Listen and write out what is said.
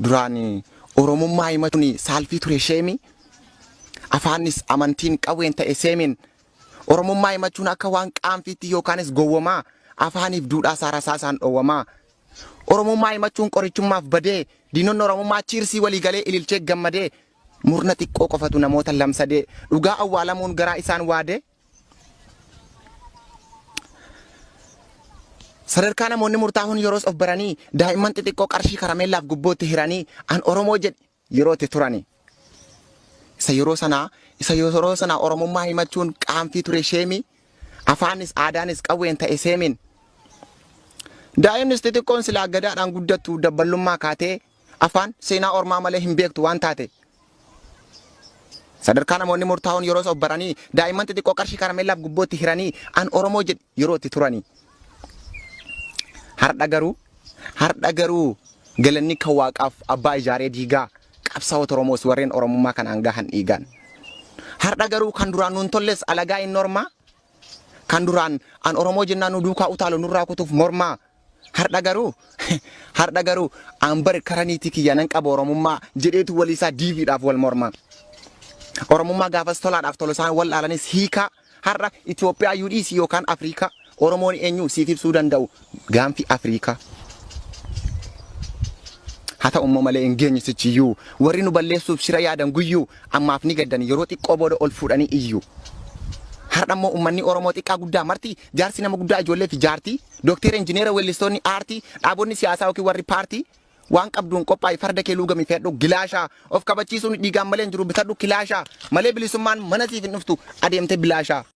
Duraan Oromummaa himachuun saalfii ture sheemi. Afaanis amantiin qawween ta'e seemiin. Oromummaa himachuun akka waan qaanfiitti yookaanis gowwomaa afaaniif duudhaa isaa rasaasaan dhoowwamaa. Oromummaa himachuun qorichummaaf badee diinonni Oromummaa cheersii walii galee ililchee gammadee murna xiqqoo qofatu namoota lamsadee dhugaa awwaalamuun garaa isaan waadee. Sadarkaa namoonni murtaahuun yeroos of baranii daa'imman xixiqqoo qarshii karameellaaf gubbootti hiranii an Oromoo jedhi yeroo itti turani. Isa yeroo sanaa isa yeroo sanaa Oromummaa himachuun qaanfii ture sheemii afaanis aadaanis qawween ta'e seemiin. Daa'imnis xixiqqoon silaa gadaadhaan guddattu dabballummaa kaatee afaan seenaa ormaa malee hin beektu waan taate. Sadarkaa namoonni murtaa'oon yeroos of baranii daa'imman xixiqqoo qarshii karameellaaf gubbootti hiranii an Oromoo jedhi yeroo itti turani. Hardha garuu hardha garuu galanni kan waaqaaf abbaa ijaaree diigaa qabsaa'ota Oromoos warreen Oromummaa kanaan gahan dhiigaan. Hardha garuu kan duraan nuun tolles alagaa inni ormaa kan duraan an Oromoo jennaan nu duukaa utaalu nurraa kutuuf mormaa. Hardha garuu hardha garuu an bar kara niitii kiyya nan qaba Oromummaa jedheetu walii isaa diiviidhaaf wal morma. Oromummaa gaafas tolaadhaaf tolosaan wal dhaalanis hiikaa har'a Itoophiyaa iyyuu dhiisi yookaan Afriikaa Oromoon eenyu siif ibsuu danda'u gaanfi Afriikaa. Haa ta'u immoo malee hin geenye sichiyyuu warri nu balleessuuf shira yaadan guyyuu ammaaf ni gaddan yeroo xiqqoo booda ol fuudhanii iyyu. Har'a immoo uummanni Oromoo xiqqaa guddaa marti jaarsi nama guddaa ijoollee fi jaartii dookteera injineera weellistoonni aartii dhaabonni siyaasaa yookiin warri paartii waan qabduun qophaa'e farda kee luugami fe'adhu gilaashaa of kabachiisuun dhiigaan malee hin jiru bitadhu kilaashaa malee bilisummaan mana siif hin dhuftu adeemte bilaashaa.